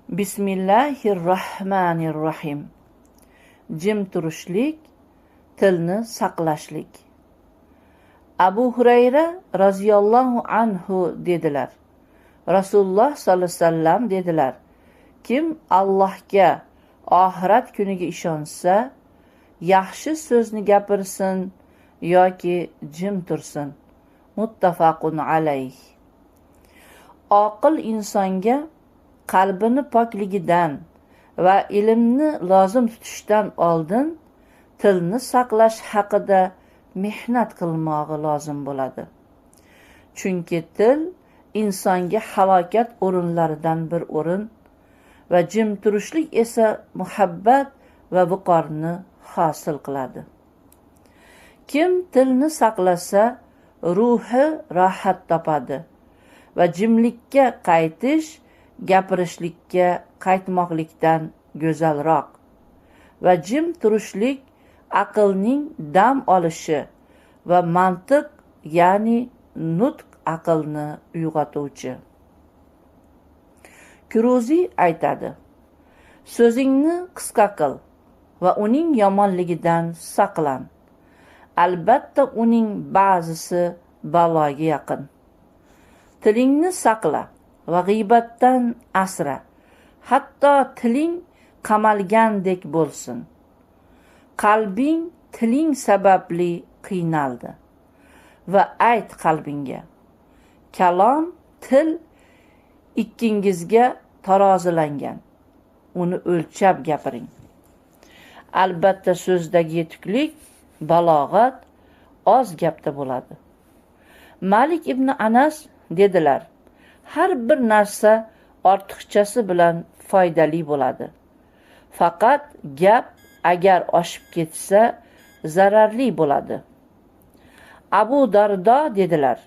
Bismillahirrohmanirrohim. Jim turishlik, tilni saqlashlik. Abu Hurayra roziyallohu anhu dedilar: Rasululloh sollallohu alayhi vasallam dedilar: Kim Allohga, oxirat kuniga ishonsa, yaxshi so'zni gapirsin yoki jim tursin. Muttafaqun alayh. Oqil insonga qalbini pokligidan va ilmni lozim tutishdan oldin tilni saqlash haqida mehnat qilmog'i lozim bo'ladi. Chunki til insonga halokat o'rinlaridan bir o'rin va jim turishlik esa muhabbat va viqorni hosil qiladi. Kim tilni saqlasa, ruhi rohat topadi va jimlikka qaytish gapirishlikka qaytmoqlikdan go'zalroq va jim turishlik aqlning dam olishi va mantiq, ya'ni nutq aqlni uyg'otuvchi. Kuruziy aytadi: so'zingni qisqa qil va uning yomonligidan saqlan. Albatta uning ba'zisi baloga yaqin. Tilingni saqla va g'iybatdan asra. Hatto tiling qamalgandek bo'lsin. Qalbing tiling sababli qiynaldi. Va ayt qalbingga: kalom, til ikkingizga tarozilangan. Uni o'lchab gapiring. Albatta so'zdagi yetuklik, balog'at oz gapda bo'ladi. Malik ibn Anas dedilar: har bir narsa ortiqchasi bilan foydali bo'ladi. Faqat gap agar oshib ketsa zararli bo'ladi. Abu Dardo dedilar: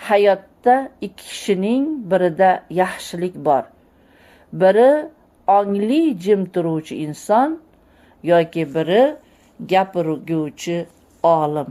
hayotda ikki kishining birida yaxshilik bor. Biri ongli jim turuvchi inson yoki biri gapirguvchi olim.